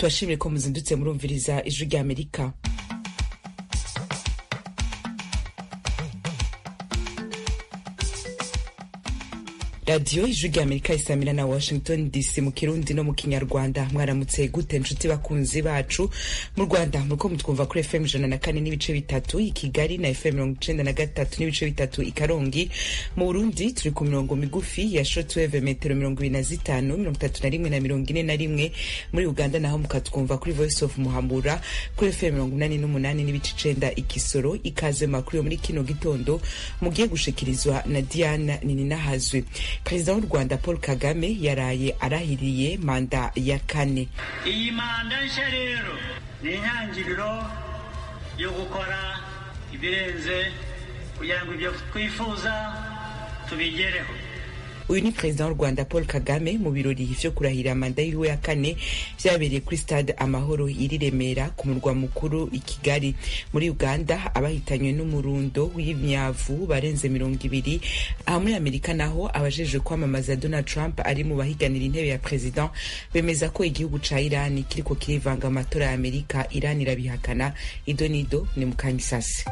Tubashimire ko muzindutse murumviriza Ijwi rya Amerika. Radiyo Ijwi rya Amerika isamira na Washington DC mu Kirundi no mu Kinyarwanda. Mwaramutse gute nshuti bakunzi bacu? Mu Rwanda muriko mutwumva kuri FM 104.3 i Kigali na FM 93.3 i Karongi. Mu Burundi turi ku mirongo migufi ya shortwave, metero 25, 31 na 41. Muri Uganda naho mukatwumva kuri Voice of Muhambura kuri FM 88.9 i Kisoro. Ikaze makuru yo muri kino gitondo mugiye gushikirizwa na Diana Nininahazwe. Perezida w'u Rwanda Paul Kagame yaraye arahiriye manda ya kane. Iyi manda nshya rero ni intangiriro yo gukora ibirenze kugira ngo ibyo twifuza tubigereho. Uyu ni perezida w'u Rwanda Paul Kagame mu birori vyo kurahira manda yiwe ya kane vyabereye kuri Stade Amahoro iri Remera ku murwa mukuru i Kigali. Muri Uganda abahitanywe n'umurundo w'imyavu barenze 20. Aha muri Amerika naho abajejwe kwamamaza Donald Trump ari mu bahiganira intebe ya president bemeza ko igihugu ca Iran kiriko kirivanga amatora ya Amerika. Iran irabihakana. Idonido ni mukanyisasi.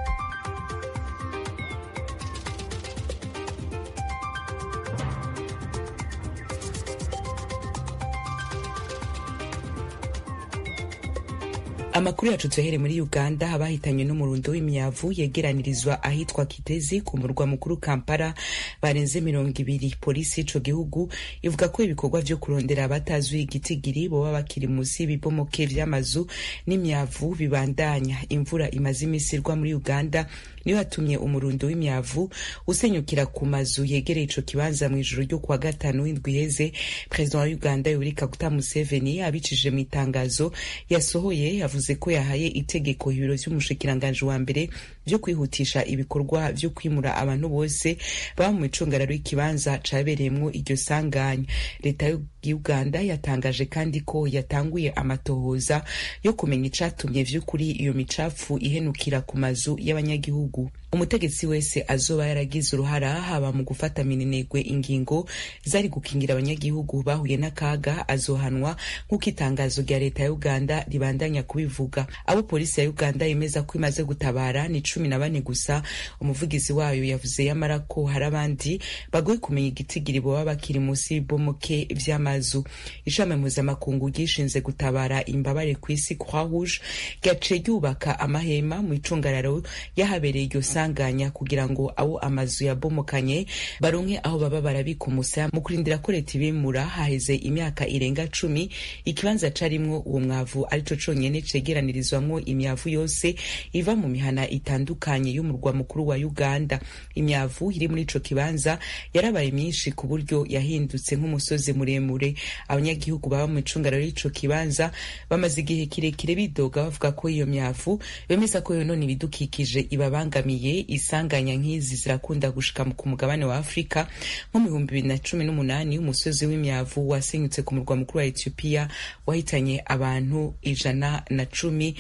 Amakuru yacu tuyahere muri Uganda. Abahitanywe n'umurundo w'imyavu yegeranirizwa ahitwa Kitezi ku murwa mukuru Kampala barenze 20. Polisi y'ico gihugu ivuga ko ibikorwa vyo kurondera abatazwi igitigiri boba bakiri musi y'ibibomoke vy'amazu n'imyavu bibandanya. Imvura imaze imisi irwa muri Uganda niyo yatumye umurundo w'imyavu usenyukira ku mazu yegereye ico kibanza mw'ijoro ryo kuwa gatanu w'indwi iheze. Perezida wa Uganda Yoweri Kaguta Museveni abicishije mw'itangazo yasohoye yavuze ko yahaye itegeko ibiro vy'umushikiranganji wa mbere vyo kwihutisha ibikorwa vyo kwimura abantu bose baba mu icungararo y'ikibanza cabereyemwo iryo sanganya. Leta y'Uganda yatangaje kandi ko yatanguye amatohoza yo kumenya icatumye vy'ukuri iyo micafu ihenukira ku mazu y'abanyagihugu. Umutegetsi wese azoba yaragize uruhara haba mu gufata minenegwe ingingo zari gukingira abanyagihugu bahuye n'akaga azohanwa, nk'uko itangazo rya leta ya Uganda ribandanya kubivuga. Abo polisi ya Uganda yemeza ko imaze gutabara ni 14 gusa. Umuvugizi wayo yavuze yamara ko hari abandi bagoye kumenya igitigiri boba bakiri munsi y'ibibomoke vy'amazu. Ishami mpuzamakungu ryishinze gutabara imbabare kw'isi, Croix Rouge, ryaciye ryubaka amahema mu icungararo yahabereye iryo sanganya kugira ngo abo amazu yabomokanye baronke aho baba barabika umusaya mu kurindira ko leta ibimura. Haheze imyaka irenga 10 ikibanza carimwo uwo mwavu arico conyene cegeranirizwamwo imyavu yose iva mu mihana itandukanye y'umurwa mukuru wa Uganda. Imyavu iri muri ico kibanza yarabaye myinshi ku buryo yahindutse nk'umusozi muremure. Abanyagihugu baba mu icungararo y'ico kibanza bamaze igihe kirekire bidoga bavuga ko iyo myavu bemeza ko yonona ibidukikije ibabangamiye. Isanganya nk'izi zirakunda gushika ku mugabane wa Afrika. Nko mu 2018 umusozi w'imyavu wasenyutse ku murwa mukuru wa Ethiopia wahitanye abantu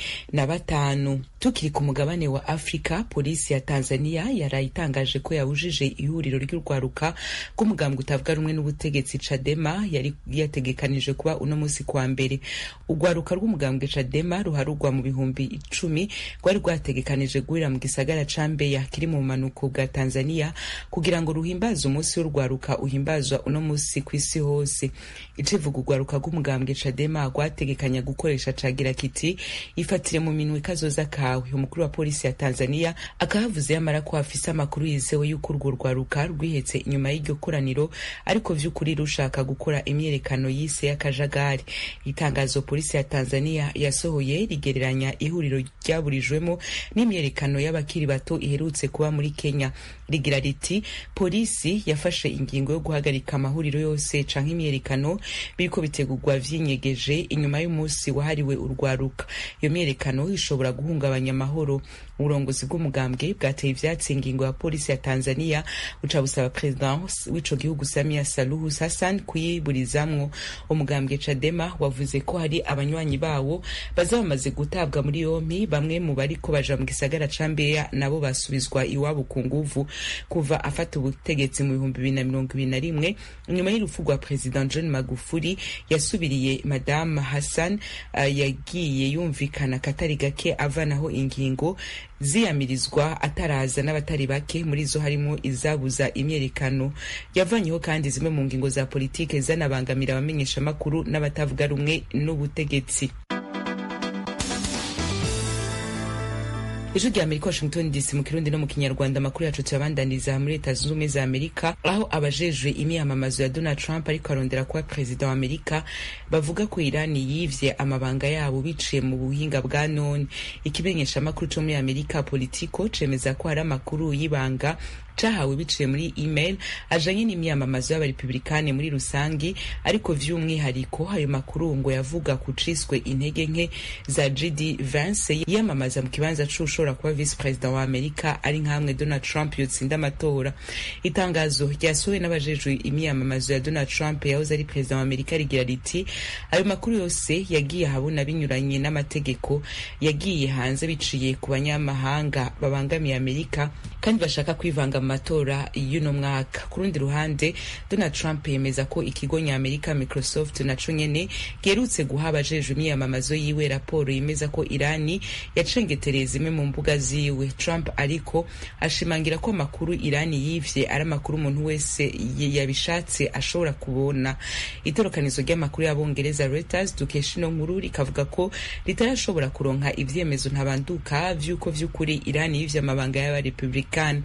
115. Tukiri ku mugabane wa Afrika, polisi ya Tanzania yaraye itangaje ko yabujije ihuriro ry'urwaruka rw'umugambwe utavuga rumwe n'ubutegetsi Chadema yari yategekanije kuba uno musi kwa mbere. Urwaruka rw'umugambwe Chadema ruharugwa mu 10,000 rwari rwategekanije guhurira mu gisagara ca Mbeya kiri mu bumanuko bwa Tanzania kugira ngo ruhimbaze umunsi w'urwaruka uhimbazwa uno musi kw'isi hose. Icivugo urwaruka rw'umugambwe Chadema rwategekanya gukoresha cagira kiti: "Ifatire mu minwe kazoza kawe." Umukuru wa polisi ya Tanzania akahavuze yamara ko afise amakuru yizewe y'uko urwo rwaruka rwihetse inyuma y'iryo koraniro ariko vy'ukuri rushaka gukora imyerekano yise y'akajagari. Itangazo polisi ya Tanzania yasohoye rigereranya ihuriro ryaburijwemo n'imyerekano y'abakiri bato iherutse kuba muri Kenya. Rigira riti: "Polisi yafashe ingingo yo guhagarika amahuriro yose canke imyerekano biriko bitegurwa vyinyegeje inyuma y'umunsi wahariwe urwaruka. Iyo myerekano ishobora guhungabanya amahoro." Uburongozi bw'umugambwe bwateye ivyatsi ingingo ya polisi ya Tanzania, buca busaba perezida w'ico gihugu Samia Suluhu Hassan kuyiburizamwo. kwiyamamarizamwo. Umugambwe Chadema wavuze ko hari abanywanyi bawo baza bamaze gutabwa muri yompi. Bamwe mu bariko baja mu gisagara ca Mbeya nabo basubizwa iwabo ku nguvu. Kuva afata ubutegetsi mu 2021, inyuma y'urupfu rwa President John Magufuli yasubiriye Madame Hassan, yagiye yumvikana katari gake avanaho ingingo ziyamirizwa ataraza n'abatari bake. Muri zo harimo izabuza imyerekano. Yavanyeho kandi zimwe mu ngingo za politike zanabangamira abamenyeshamakuru n'abatavuga rumwe n'ubutegetsi. Ijwi rya Amerika, Washington DC, mu Kirundi no mu Kinyarwanda. Amakuru yacu tuyabandaniza muri Leta Zunze Ubumwe za Amerika, aho abajejwe imyamamazo ya Donald Trump ariko arondera kuba perezida wa Amerika bavuga ko Irani yivye amabanga yabo biciye mu buhinga bwa none. Ikimenyeshamakuru co muri Amerika Politico cemeza ko hari amakuru y'ibanga cahawe biciye muri email ajanye n'imyamamazo y'abarepublikane muri rusangi, ariko vy'umwihariko ayo makuru ngo yavuga ku ciswe intege nke za JD Vance yiyamamaza mu kibanza c'ushobora kuba vice president wa Amerika ari nkamwe Donald Trump yotsinda amatora. Itangazo ryasohowe n'abajejwe imyamamazo ya Donald Trump yahoze ari president wa Amerika rigira riti: "Ayo makuru yose yagiye ahabona binyuranye n'amategeko, yagiye hanze biciye ku banyamahanga babangamiye Amerika kandi bashaka kwivanga mu matora y'uno mwaka." Ku rundi ruhande, Donald Trump yemeza ko ikigo nyamerika Microsoft naco nyene giherutse guha abajejwe imyiyamamazo yiwe raporo yemeza ko Irani yacengetereye zimwe mu mbuga ziwe. Trump ariko ashimangira ko amakuru Irani yivye ari amakuru umuntu wese yabishatse ashobora kubona. Itorokanizo ry'amakuru y'Abongereza Reuters dukesha ino nkuru rikavuga ko ritarashobora kuronka ivyemezo ntabanduka vy'uko vy'ukuri Irani yivye amabanga y'abarepublikani.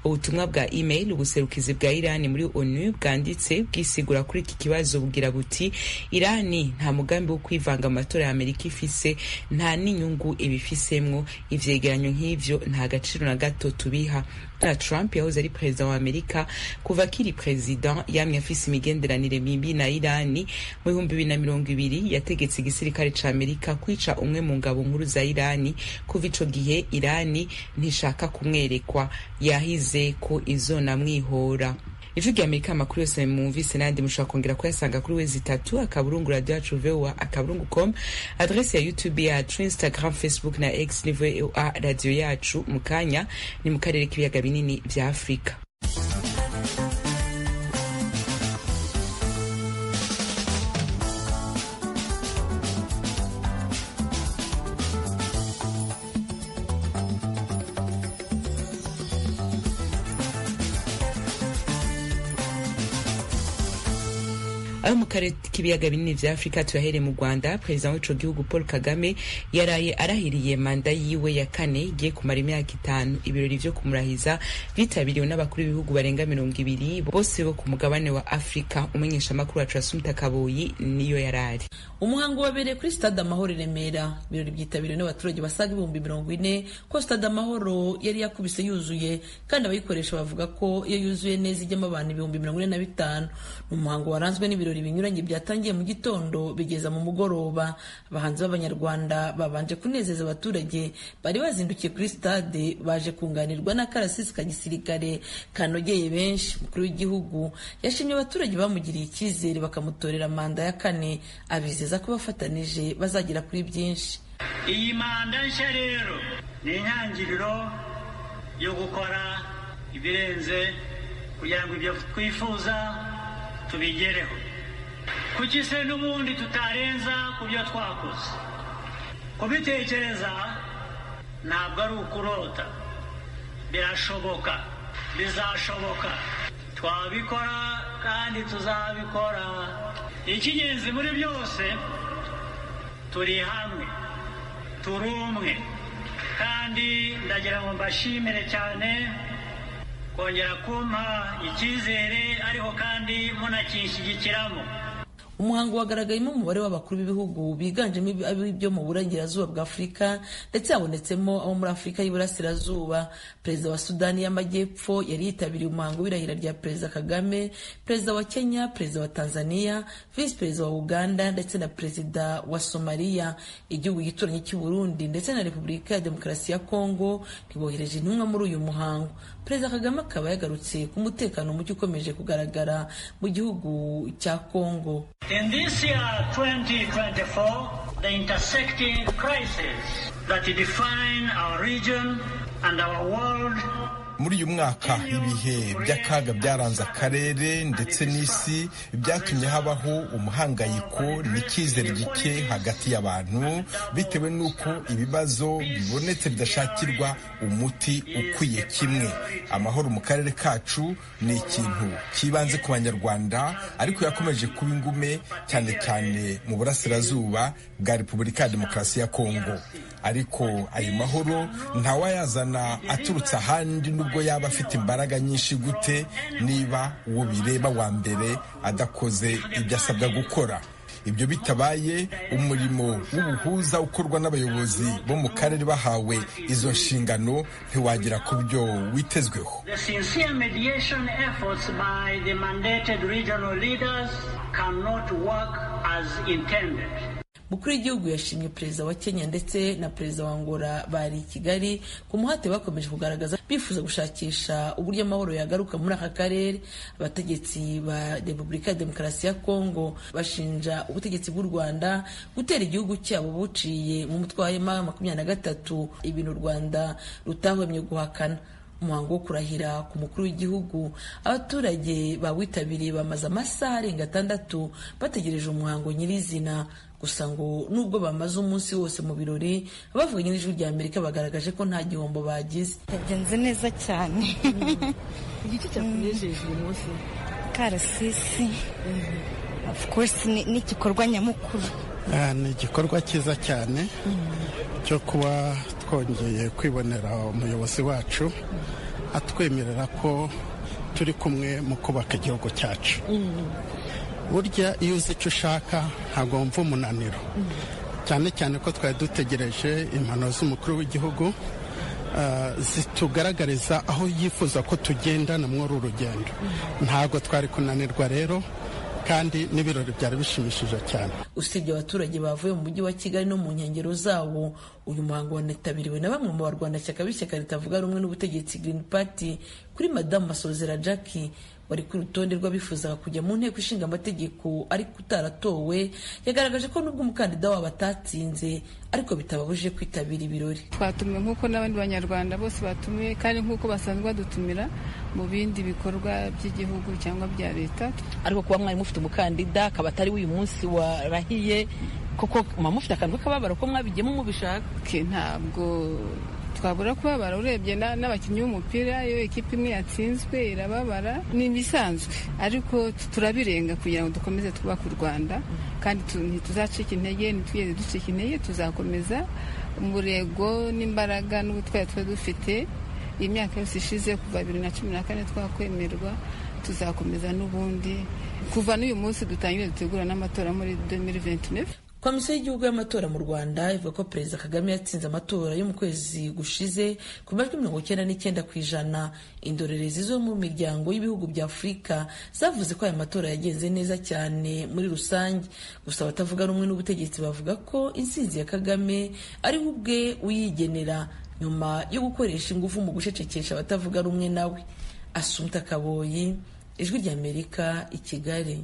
Ubutumwa bwa email ubuserukizi bwa Irani muri ONU bwanditse bwisigura kuri iki kibazo bugira buti: "Irani nta mugambi wo kwivanga mu matora ya Amerika ifise, nta n'inyungu ibifisemwo. Ivyegeranyo nk'ivyo nta gaciro na gato tubiha." Donald Trump yahoze ari perezida wa Amerika, kuva akiri perezida yamye afise imigenderanire mibi na Irani. Mu 2020 yategetse igisirikare ca Amerika kwica umwe mu ngabo nkuru za Irani. Kuva ico gihe Irani ntishaka kumwerekwa, yahize ko izonamwihora. Ijwi rya Amerika, amakuru yose mwumvise n'ayandi mushobora kongera kuyasanga kuri www.radioyacu voa.com, adrese ya YouTube yacu, Instagram, Facebook na X ni VOA Radio Yacu. Mu kanya ni mu karere k'ibiyaga binini vya Afurika. Ayo mu karere k'ibiyaga binini vya Afurika tuyahere mu Rwanda. Perezida w'ico gihugu Paul Kagame yaraye arahiriye manda yiwe ya kane igiye kumara imyaka 5. Ibirori vyo kumurahiza vyitabiriwe n'abakuru b'ibihugu barenga 20 bose bo ku mugabane wa Afurika. Umumenyeshamakuru wacu Asumta Kaboyi niyo yarari. Umuhango wabereye kuri Stade Amahoro i Remera. Ibirori byitabiriwe n'abaturage basaga 40,000 ko Stade Amahoro yari yakubise yuzuye, kandi abayikoresha bavuga ko iyo yuzuye neza ijyamo abantu 45,000. Ni umuhango waranzwe n'ibirori binyuranye byatangiye mu gitondo bigeza mu mugoroba. Abahanzi b'Abanyarwanda babanje kunezeza abaturage bari bazindukiye kuri stade, baje kunganirwa n'akarasisi ka gisirikare kanogeye benshi. Umukuru w'igihugu yashimye abaturage bamugiriye icyizere bakamutorera manda ya kane, abizeza ko bafatanije bazagera kuri byinshi. Iyi manda nshya rero ni intangiriro yo gukora ibirenze kugira ngo ibyo twifuza tubigereho. Kuki se n'ubundi tutarenza ku byo twakoze? Kubitekereza ntabwo ari ukurota, birashoboka, bizashoboka, twabikora kandi tuzabikora. Icy'ingenzi muri byose, turi hamwe, turi umwe, kandi ndagira ngo mbashimire cyane kongera kumpa icyizere, ariko kandi munakinshyigikiramo. Umuhango wagaragayemo umubare w'abakuru b'ibihugu biganjemo ab'ibyo mu burengerazuba bwa Afurika, ndetse habonetsemo abo muri Afurika y'Iburasirazuba. Perezida wa Sudani y'Amajyepfo yari yitabiriye umuhango w'irahira rya Perezida Kagame, Perezida wa Kenya, Perezida wa Tanzania, Visi Perezida wa Uganda ndetse na Perezida wa Somaliya. Igihugu gituranyi cy'u Burundi ndetse na Repubulika ya Demokarasi ya Kongo ntibohereje intumwa muri uyu muhango. Perezida Kagame akaba yagarutse ku mutekano muke ukomeje kugaragara mu gihugu cya Kongo. In this year 2024, the intersecting crises that define our region and our world. Muri uyu mwaka, ibihe by'akaga byaranze akarere ndetse n'isi byatumye habaho umuhangayiko n'icyizere gike hagati y'abantu, bitewe n'uko ibibazo bibonetse bidashakirwa umuti ukwiye kimwe. Amahoro mu karere kacu ni ikintu cy'ibanze ku Banyarwanda, ariko yakomeje kuba ingume cyane cyane mu burasirazuba bwa Repubulika ya Demokarasi ya Kongo. Ariko ayo mahoro ntawayazana aturutse ahandi, nubwo yaba afite imbaraga nyinshi gute, niba uwo bireba wa mbere adakoze ibyo asabwa gukora. Ibyo bitabaye, umurimo w'ubuhuza ukorwa n'abayobozi bo mu karere bahawe izo nshingano ntiwagera ku byo witezweho. The sincere mediation efforts by the mandated regional leaders cannot work as intended. Mukuru w'igihugu yashimye Perezida wa Kenya ndetse na Perezida wa Angola bari i Kigali ku muhate bakomeje kugaragaza bifuza gushakisha uburyo amahoro yagaruka muri aka karere. Abategetsi ba Repubulika ya Demokarasi ya Kongo bashinja ubutegetsi bw'u Rwanda gutera igihugu cyabo buciye mu mutwe wa M23, ibintu u Rwanda rutahwemye guhakana. Umuhango wo kurahira ku mukuru w'igihugu, abaturage bawitabiriye bamaze amasaha arenga 6 bategereje umuhango nyirizina. Gusa ngo nubwo bamaze umunsi wose mu birori, abavuganye n'Ijwi rya Amerika bagaragaje ko nta gihombo bagize. Yagenze neza cyane. Igiki cyakunejeje uyu munsi? Karasisi, of course, ni igikorwa nyamukuru. Ni igikorwa cyiza cyane cyo kuba twongeye kwibonera umuyobozi wacu atwemerera ko turi kumwe mu kubaka igihugu cyacu. Burya iyo uzi icyo ushaka ntabwo wumva umunaniro, cyane cyane ko twari dutegereje impanuro z'umukuru w'igihugu zitugaragariza aho yifuza ko tugendana muri uru rugendo. Ntabwo twari kunanirwa rero, kandi n'ibirori byari bishimishije cyane. Usibye abaturage bavuye mu mujyi wa Kigali no mu nkengero zawo, uyu muhango wanitabiriwe na bamwe mu barwanashyaka b'ishyaka ritavuga rumwe n'ubutegetsi, Green Party. Kuri Madamu Masozera Jackie wari ku rutonde rw'abifuzaga kujya mu nteko ishinga amategeko ariko utaratowe, yagaragaje ko nubwo umukandida wabo atatsinze ariko bitababujije kwitabira ibirori. Twatumiwe nk'uko n'abandi Banyarwanda bose batumiwe, kandi nk'uko basanzwe badutumira mu bindi bikorwa by'igihugu cyangwa bya leta. Ariko kuba mwari mufite umukandida akaba atari uyu munsi warahiye, koko muba mufite akantu k'akababaro ko mwabigiyemo mubishaka? Ntabwo twabura kubabara, urebye n'abakinnyi b'umupira iyo ikipe imwe yatsinzwe irababara, ni ibisanzwe, ariko turabirenga kugira ngo dukomeze twubake u Rwanda, kandi ntituzacika intege, ntitugeze ducika intege, tuzakomeza umurego n'imbaraga n'ubutwari twari dufite imyaka yose ishize kuva 2014 twakwemerwa, tuzakomeza n'ubundi kuva n'uyu munsi dutangire dutegura n'amatora muri 2029. Komisiyo y'Igihugu y'Amatora mu Rwanda ivuga ko Perezida Kagame yatsinze amatora yo mu kwezi gushize ku majwi 99%. Indorerezi zo mu miryango y'ibihugu bya Afurika zavuze ko aya matora yagenze neza cyane muri rusange. Gusa abatavuga rumwe n'ubutegetsi bavuga ko intsinzi ya Kagame ari we ubwe uyigenera nyuma yo gukoresha ingufu mu gucecekesha abatavuga rumwe nawe. Asumta Kaboyi, Ijwi ry'Amerika, i Kigali.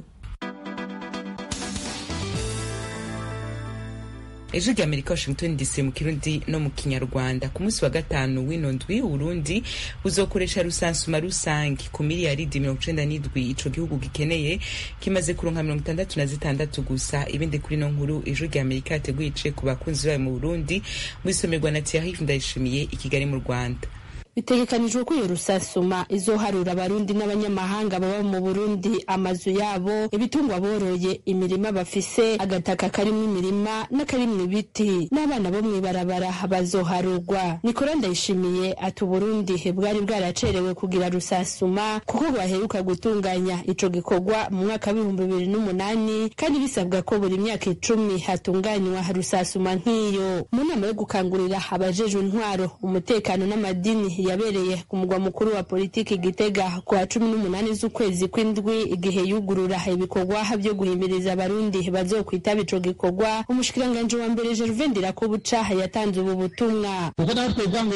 Ijwi rya Amerika, Washington DC, mu Kirundi no mu Kinyarwanda. Ku munsi wa gatanu w'ino ndwi, Uburundi buzokoresha rusansuma rusange ku miliyaridi 97 ico gihugu gikeneye, kimaze kuronka 66 gusa. Ibindi kuri no nkuru Ijwi rya Amerika yateguye ice ku bakunzi bayo mu Burundi, mwisomerwa na Thierry Ndayishimiye i Kigali mu Rwanda. Bitegekanijwe ko iyo rusasuma izoharura Abarundi n'abanyamahanga baba mu Burundi, amazu yabo, ibitungwa boroye, imirima bafise, agataka karimwo imirima n'akarimwo ibiti, n'abana bo mw'ibarabara bazoharurwa. Nikora Ndayishimiye ati Uburundi bwari bwaracerewe kugira rusasuma kuko bwaheruka gutunganya ico gikorwa mu mwaka w'2008, kandi bisabwa ko buri myaka 10 hatunganywa rusasuma nk'iyo. Mu nama yo gukangurira abajejwe intwaro, umutekano n'amadini yabereye ku mugwa mukuru wa politiki Gitega ku wa 18 z'ukwezi kw'indwi, igihe yugurura ibikorwa byo guhimiriza Abarundi bazokwitaba ico gikorwa, umushikiranganji wa mbere Gervais Ndirakobuca yatanze ubu butumwa. Kuko naho twivuga ngo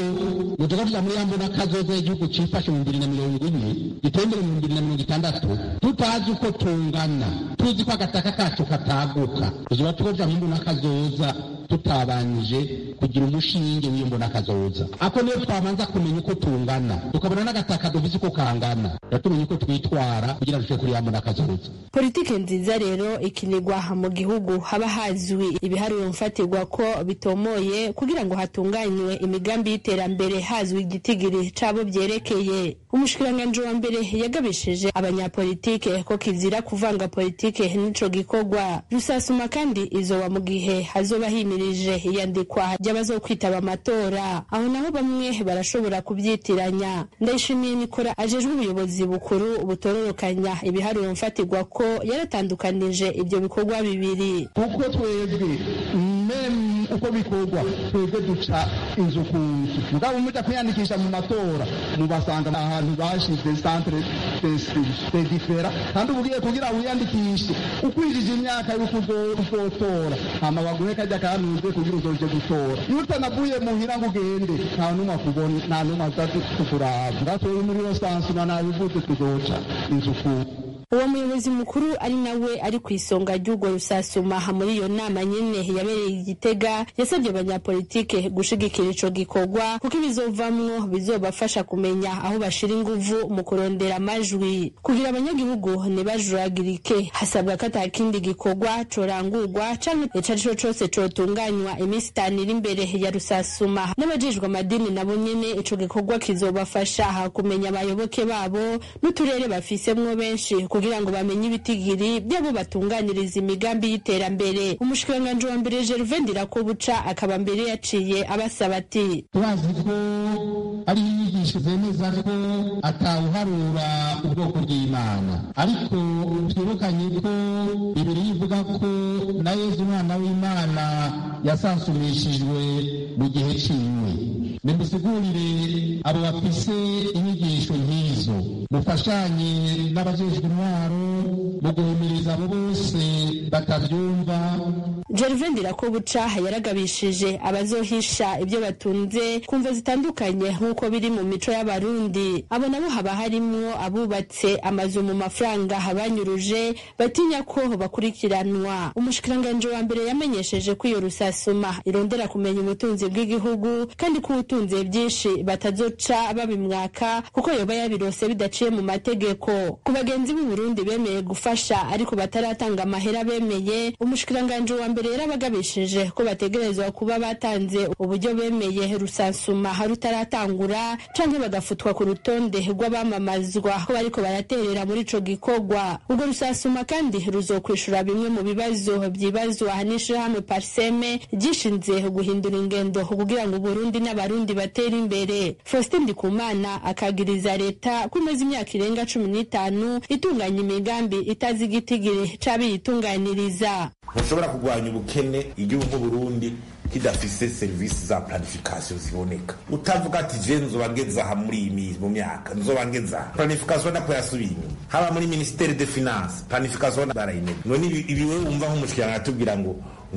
ngo tuja muri ya mbona kazoza y'igihugu cifashe mu 2040 giteye imbere mu 2060, tutazi uko tungana, tuzi ko agataka kacu kataguka, tuzoba tuja muri mbona kazoza tutabanje kugira umushinge w'iyo mbona kazoza. Ako niyo twabanza kumenya uko tungana, tukabona n'agataka dufise uko kangana, tumenya uko twitwara kugira dushike kuri ya mbona kazoza. Politike nziza rero ikinigwa mu gihugu haba hazwi ibiharuro mfatirwa ko bitomoye kugira ngo hatunganywe imigambi y'iterambere hazwi igitigiri cabo byerekeye. Umushikiranganji wa mbere yagabishije abanyapolitike ko kizira kuvanga politike n'ico gikorwa. Rusasuma kandi izoba mu gihe hazoba himirije iyandikwa ry'abazokwitaba amatora, aho naho bamwe barashobora kubyitiranya. Ndayishimiye Nikora ajejwe ubuyobozi bukuru butororokanya ibiharuro mfatirwa ko yaratandukanije ibyo bikorwa bibiri. Kuko twebwe meme uko bikorwa, twebwe duca inzu ku nzu, mugabo muja kwiyandikisha mu matora mubasanga ahantu bashize centre de difera, kandi ubugiye kugira wiyandikishe ukwijije imyaka y'uko uzotora, hama baguhe kajya kanuze kugira uzoje gutora. Iyo utanavuye muhira ngo ugende, nta n'umwe akubona, nta n'umwe aza kukuraba. Ngatwe muri rosansuma nabivuze, tuzoca inzu ku Uwo muyobozi mukuru ari nawe ari ku isonga ry'urwo rusasuma muri iyo nama nyene yabereye Igitega yasabye abanyapolitike gushigikira ico gikorwa kuko ibizovamwo bizobafasha kumenya aho bashira inguvu mu kurondera amajwi. Kugira abanyagihugu ntibajuragirike, hasabwa ko atakindi gikorwa corangurwa canke ico arico cose cotunganywa iminsi 5 iri imbere ya rusasuma. N'abajejwe amadini nabo nyene ico gikorwa kizobafasha kumenya abayoboke babo n'uturere bafisemwo benshi kugira ngo bamenye ibitigiri byabo batunganiriza imigambi y'iterambere. Umushikiranganji wa mbere Gervais Ndirakobuca akaba mbere yaciye abasaba ati turazi ko ari inyigisho zemeza ko atawuharura ubwoko bw'Imana, ariko twibukanye ko Bibiliya ivuga ko na Yezu umwana w'Imana yasansumishijwe mu gihe ciwe. Nimusigurire abo bafise inyigisho nk'izo, mufashanye n'abajejwe intwaro mu guhimiriza abo bose batavyumva. Gervais Ndirakobuca yaragabishije abazohisha ibyo batunze ku mvo zitandukanye nk'uko biri mu mico y'Abarundi. Abo nabo haba harimwo abubatse amazu mu mafaranga banyuruje batinya ko bakurikiranwa. Umushikiranganji wa mbere yamenyesheje ko iyo rusasuma irondera kumenya ubutunzi bw'igihugu kandi ko ubutunzi byinshi batazoca babimwaka kuko yoba yabirose bidaciye mu mategeko. Ku bagenzi b'u Burundi bemeye gufasha ariko bataratanga amahera bemeye, umushikiranganji wa mbere yarabagabishije ko bategerezwa kuba batanze uburyo bemeye rusansuma rutaratangura canke bagafutwa ku rutonde rw'abamamazwa ko bariko baraterera muri ico gikorwa. Urwo rusasuma kandi ruzokwishura bimwe mu bibazo vyibazwa n'ishirahamwe Parseme ryishinze guhindura ingendo kugira ngo Burundi n'Abarundi batere imbere. Faustin Ndikumana akagiriza leta ko imaze imyaka irenga 15 itunganya imigambi itazi igitigiri c'abiyitunganiriza. Ntushobora kurwanya ubukene igihugu nk'Uburundi kidafise serivisi za planification ziboneka. Utavuga ati je nzoba ngeze aha muri iyi mu myaka nzoba ngeze aha, planification nako yasubiye inyuma, haba muri ministere de finance planification barayimenya. None ibi wewe wumva nk'umushikiranganje atubwira ngo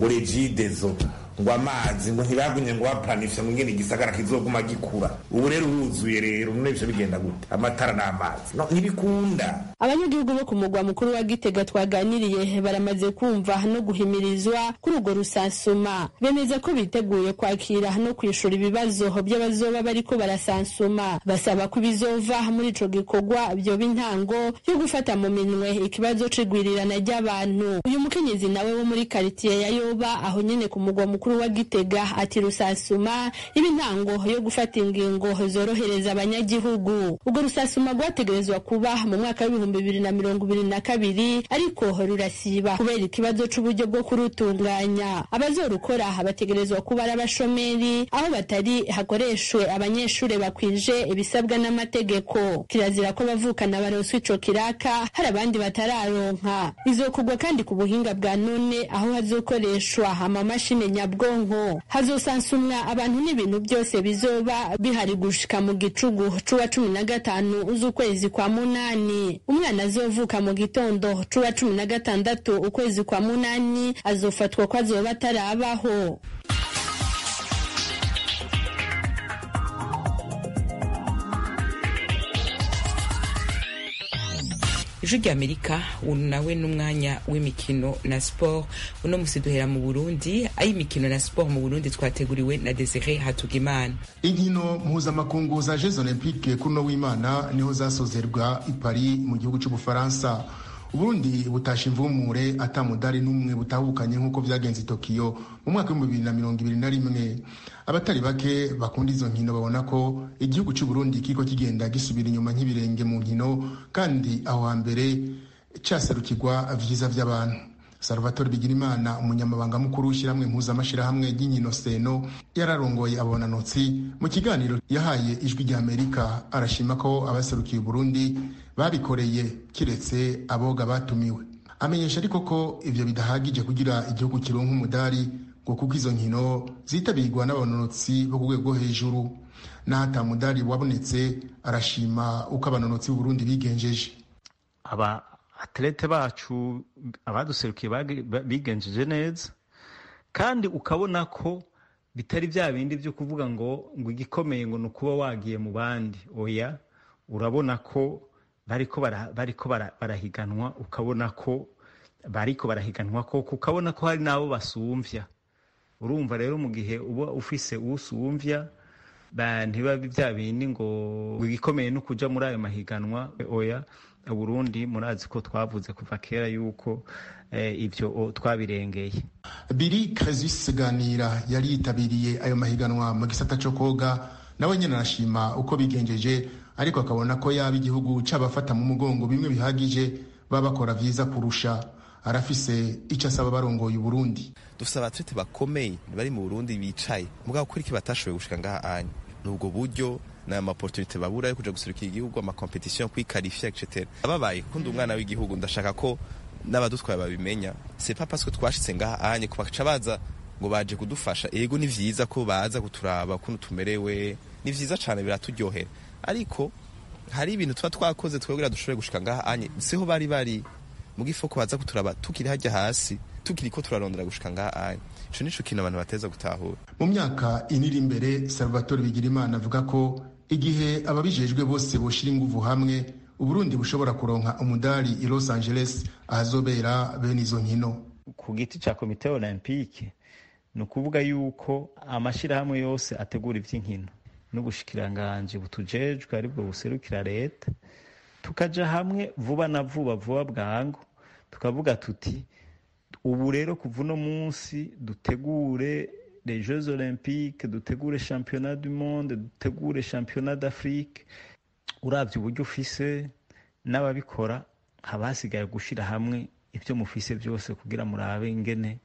regidezo ngo amazi ngo ntibagumye ngo baplanifye ngo ngene igisagara kizoguma gikura, ubu rero uruzuye rero none ivyo bigenda gute? Amatara n'amazi no ntibikunda. Abanyagihugu bo ku mugwa mukuru wa Gitega twaganiriye baramaze kumva no guhimirizwa kuri urwo rusansuma, bemeza ko biteguye kwakira no kwishura ibibazo by'abazoba bariko barasansuma. Basaba ko ibizova muri ico gikorwa vyoba intango yo gufata mu minwe ikibazo c'igwirirana ry'abantu. Uyu mukenyezi nawe wo muri karitiye ya Yoba aho nyene ku mugwa mukuru mukuru wa Gitega ati rusasuma iba intango yo gufata ingingo zorohereza abanyagihugu. Ubwo rusasuma rwategerezwa kuba mu mwaka w'2022, ariko rurasiba kubera ikibazo c'uburyo bwo kurutunganya. Abazorukora bategerezwa kuba ari abashomeri, aho batari hakoreshwe abanyeshure bakwije ibisabwa n'amategeko. Kirazira ko bavukana baronswa ico kiraka hari abandi batararonka. Izokugwa kandi ku buhinga bwa none, aho hazokoreshwa amamashini nyabwonko. Hazosansumwa abantu n'ibintu byose bizoba bihari gushika mu gicugu c'uwa 15 z'ukwezi kwa munani. Umwana azovuka mu gitondo c'uwa 16 ukwezi kwa munani azofatwa ko azoba atarabaho. Ijwi ry'Amerika, nawe n'umwanya w'imikino na sport. Uno musi duhera mu Burundi, aho imikino na sport mu Burundi twateguriwe na Desire Hatugimana. Inkino mpuzamakungu za Jeux Olympiques kuri w'Imana niho zasozerwa i Paris mu gihugu cy'Ubufaransa. Uburundi butasha imvumure ata mudari n'umwe butahukanye nk'uko vyagenze i Tokyo mu mwaka w'ibihumbi 2021. Abatari bake bakunda izo nkino babona ko igihugu cy'u Burundi kiriko kigenda gisubira inyuma nk'ibirenge mu nkino, kandi aho hambere caserukirwa vyiza vy'abantu. Salvatore Bigirimana, umunyamabanga mukuru w'ishyirahamwe mpuzamashirahamwe ry'inkino Seno, yararongoye abonanotsi. Mu kiganiro yahaye Ijwi ry'Amerika arashima ko abaserukiye Burundi babikoreye kiretse aboga batumiwe. Amenyesha ariko ko ivyo bidahagije kugira igihugu kironka umudari, ngo kuko izo nkino zitabirwa n'abanonotsi bo ku rwego rwo hejuru. N'aho ata mudari wabonetse, arashima uko abanonotsi b'Uburundi bigenjeje. Aba atlete bacu abaduserukiye bigenjeje neza, kandi ukabona ko bitari bya bindi byo kuvuga ngo igikomeye ngo ni ukuba wagiye mu bandi. Oya, urabona ko bariko barahiganwa, ukabona ko bariko barahiganwa koko, ukabona ko hari n'abo basumvya. Urumva rero mu gihe uba ufise usumvya, ntibiba bya bindi ngo igikomeye ni ukuja muri ayo mahiganwa. Oya, Burundi murazi ko twavuze kuva kera yuko ivyo twabirengeye. Biri Cresus Ganira yari yitabiriye ayo mahiganwa mu gisata co koga, nawe nyene arashima uko bigenjeje, ariko akabona ko yaba igihugu c'abafata mu mugongo bimwe bihagije babakora vyiza kurusha. Arafise ico asaba barongoye Uburundi. Dufise abatlete bakomeye bari mu Burundi bicaye, mugabo kuri iki batashoboye gushika ngaha anya nubwo buryo na ama opportunité babura yo kuja guserukira igihugu, ama competition, kwikarifia etc. Ababaye kundi umwana w'igihugu, ndashaka ko n'abadutwaye babimenya. C'est pas parce que twashitse ngaha anye ko baca baza ngo baje kudufasha. Ego, ni vyiza ko baza kuturaba ukuntu tumerewe, ni vyiza cane, biraturyohera, ariko hari ibintu tuba twakoze twebwe dushobore gushika ngaha anye siho bari mu gifo ko baza kuturaba tukiri hajya hasi, tukiri ko turarondera gushika ngaha anye. Ico nico kintu abantu bateza gutahura. Mu myaka ine iri imbere, Salvatore Bigirimana avuga ko igihe ababijejwe bose boshira inguvu hamwe, Uburundi bushobora kuronka umudari i Los Angeles ahazobera bene izo nkino. Ku giti ca komite olympique, ni ukuvuga yuko amashirahamwe yose ategura ivy'inkino n'ubushikiranganji butujejwe, aribwo buserukira leta, tukaja hamwe vuba na vuba, vuba bwangu, tukavuga tuti ubu rero kuva uno munsi dutegure les Jeux Olympiques, dutegure championnat du monde, dutegure championnat d'Afrique. Uravye uburyo ufise n'ababikora, haba hasigaye gushira hamwe ibyo mufise byose kugira murabe ingene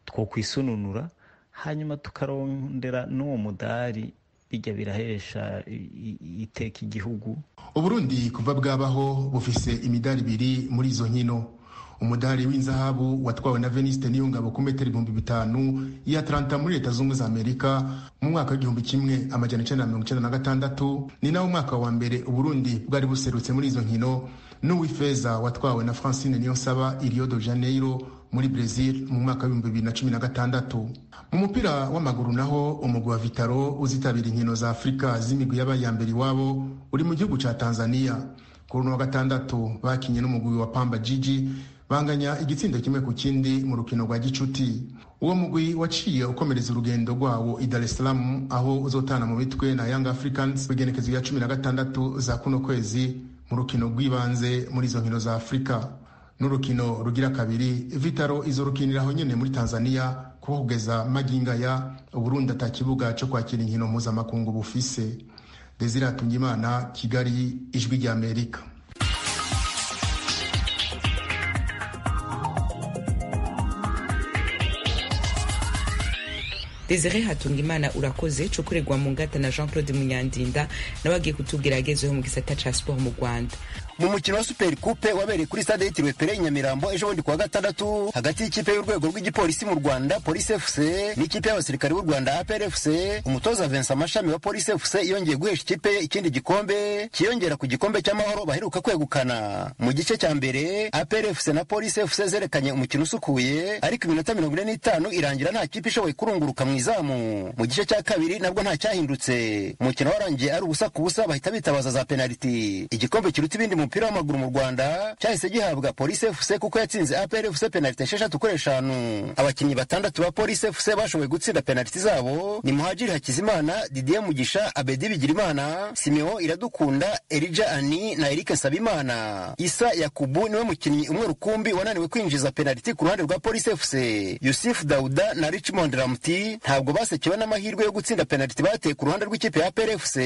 twokwisununura, hanyuma tukarondera n'uwo mudari. Bijya birahesha iteka igihugu. Uburundi kuva bwabaho bufise imidari ibiri muri izo nkino. Umudari w'inzahabu watwawe na Veniste Niyongabo ku metero 5000 i Atlanta muri Leta Zunze za Amerika mu mwaka w'1996, ni nawo mwaka wa mbere Uburundi bwari buserutse muri izo nkino, n'uw'ifeza watwawe na Francine Niyonsaba i Rio de Janeiro muri Brazil mu mwaka w'2016. Mu mupira w'amaguru naho, umugwi wa Vitaro uzitabira inkino za Afurika z'imigwi yabaye iya mbere iwabo uri mu gihugu ca Tanzania. Kuri uno wa gatandatu bakinye n'umugwi wa Pamba Jiji, banganya igitsindo 1-1 mu rukino rwa gicuti. Uwo mugwi waciye ukomereza urugendo rwawo i Dar es Salaam, aho uzotana mu mitwe na Young Africans kw'igenekezo rya 16 za kuno kwezi mu rukino rw'ibanze muri izo nkino za Afurika. N'urukino rugira kabiri, Vitaro izorukiniraho nyene muri Tanzania Kuko kugeza magingo aya Uburundi ata kibuga co kwakira inkino mpuzamakungu bufise. Desire Hatungimana, Kigali, Ijwi rya Amerika. Desire Hatungimana urakoze. Co kuregwa mu ngata na Jean Claude Munyandinda nawe agiye kutubwira agezeho mu gisata ca sport mu Rwanda. Mu mukino wa Super Coupe wabereye kuri stade yitiriwe Pele i Nyamirambo ejo bundi kuwa gatandatu, hagati y'ikipe y'urwego rw'igipolisi mu Rwanda Police FC n'ikipe y'abasirikare b'u Rwanda APR FC, umutoza Vincent Mashami wa Police FC yongeye guhesha ikipe ye ikindi gikombe kiyongera ku gikombe cy'amahoro baheruka kwegukana. Mu gice cya mbere APR FC na Police FC zerekanye umukino usukuye, ariko iminota 45 irangira nta kipe ishoboye kurunguruka mu izamu. Mu gice cya kabiri nabwo nta cyahindutse, umukino warangiye ari ubusa ku busa, bahita bitabaza za penaliti. Igikombe kiruta ibindi mu mupira w'amaguru mu Rwanda cyahise gihabwa Police FC kuko yatsinze APR FC penaliti 6 kuri 5. Abakinnyi batandatu ba Police FC bashoboye gutsinda penaliti zabo ni Muhajiri Hakizimana, Didier Mugisha, Abedi Bigirimana, Simeo Iradukunda, Elijah Ani na Eric Nsabimana. Isa Yakubu niwe mukinnyi umwe rukumbi wananiwe kwinjiza penaliti ku ruhande rwa Police FC. Yusuf Dauda na Richmond Ramti ntabwo basekewe n'amahirwe yo gutsinda penaliti bateye ku ruhande rw'ikipe ya APR FC.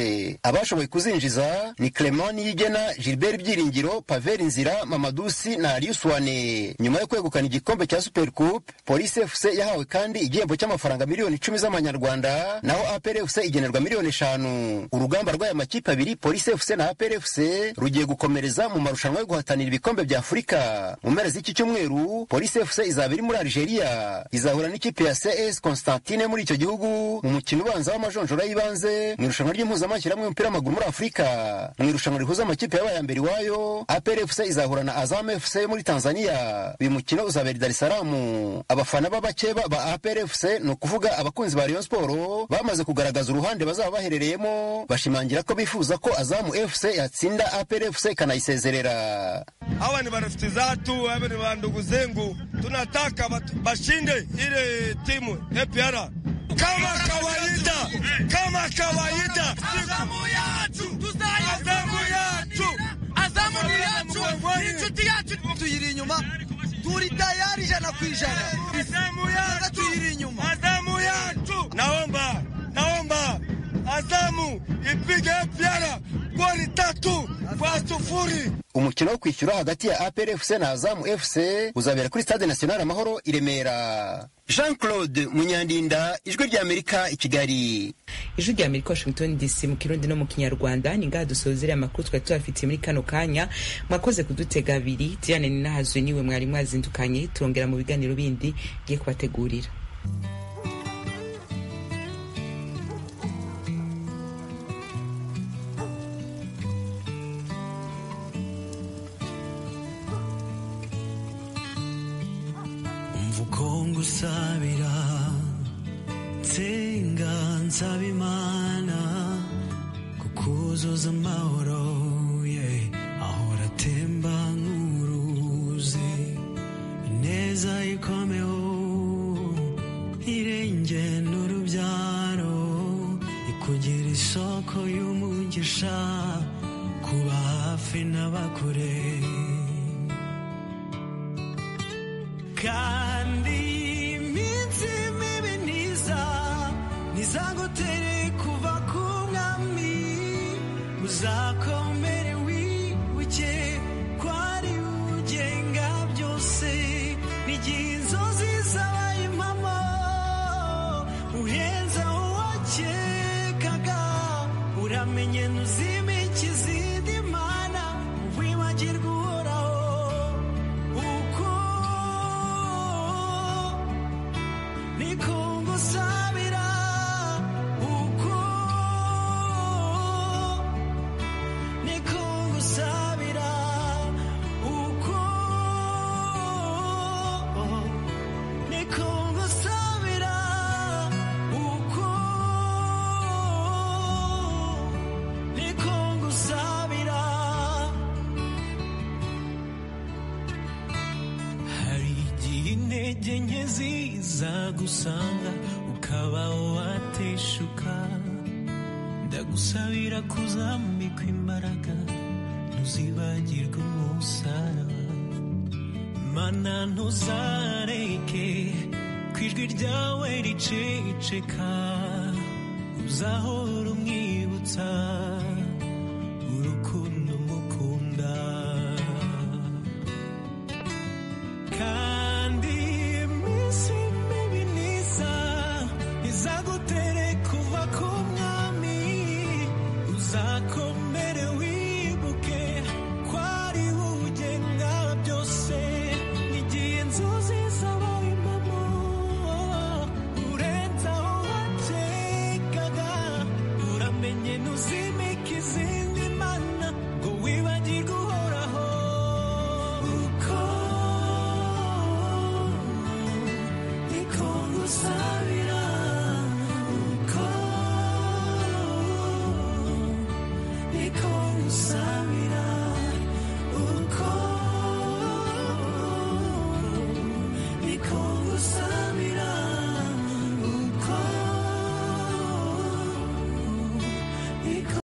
Abashoboye kuzinjiza ni Clement Niyigena, Gilbert Byiringiro, Pavel Nzira, Mamadusi na Aliou Suwane. Nyuma yo kwegukana igikombe cya Super Coupe, Police FC yahawe kandi igihembo cy'amafaranga miliyoni 10 z'amanyarwanda, naho APR FC igenerwa miliyoni 5. Urugamba rw'aya makipe abiri Police FC na APR FC rugiye gukomereza mu marushanwa yo guhatanira ibikombe bya Afurika. Mu mpera z'iki cyumweru Police FC izaba iri muri Algeria, izahura n'ikipe ya CS Constantine muri icyo gihugu mu mukino ubanza w'amajonjora y'ibanze mu irushanwa ry'impuzamashyirahamwe y'umupira w'amaguru muri Afurika. Mu irushanwa rihuza amakipe yabaye mbere iwayo, APR FC izahura na Azam FC yo muri Tanzania. Uyu mukino uzabera i Dar es Salaam. Abafana b'abakeba ba APR FC, ni ukuvuga abakunzi ba Rayon Sport, bamaze kugaragaza uruhande bazaba baherereyemo, bashimangira ko bifuza ko Azam FC yatsinda APR FC ikanayisezerera. Hawa ni marafiki zetu, hawa ni ndugu zengu, tunataka bashinde ile timu APR kama kawaida, kama kawaida. Azamu yacu, Azamu yacu, Azamu yacu, inshuti yacu, tuyiri inyuma, turi tayari 100%. Azamu yacu, tuyiri inyuma, Azamu yacu. Naomba, naomba Azamu ipige APR goli 3-0. Umukino wo kwishyura hagati ya APR FC na Azam FC uzabera kuri Stade National Amahoro i Remera. Jean Claude Munyandinda, Ijwi rya Amerika i Kigali. Ijwi rya Amerika, Washington DC, mu Kirundi no mu Kinyarwanda. Ni ngaha dusozera amakuru twari tubafitiye muri kano kanya. Mwakoze kudutega abiri. Diane Ninahazwe niwe mwari mwazindukanye. Turongera mu biganiro bindi ngiye kubategurira. Ngusabira nsenga nsaba Imana kukuzuza amahoro ye ahora atemba nk'uruzi, ineza ikomeho irenge n'urubyaro, ikugira isoko y'umugisha kuba hafi n'abakure. Kandi iminsi mibi niza nizagutere kuva ku mwami, uzakomere wibuke ko ari ugenga byose, n'igihe inzozi zabaye impamo uhenze uwakekaga, uramenye ntuzimike izindi mana wibagirwe Uhoraho. Nikungusabira uko nikungusabira uko nikungusabira uko nikungusabira. Hari igihe intege nke zizagusanga ukaba wateshuka, ndagusabira kuzambikwa imbaraga ntuzibagirwe umusaraba. Mana ntuzareke Uko ijwi ryawe riceceka, uzahora umwibutsa urukundo umukunda. Kandi iminsi mibi niza izagutere kuva ku mwami, uzakomere wibuke ko ari we ugenga byose. N'igihe inzozi zabaye impamo, urenze aho wakekaga, uramenye ntuzimike izindi mana ngo wibagirwe Uhoraho. Uko niko ngusabira, uko niko ngusabira, uko niko ngusabira.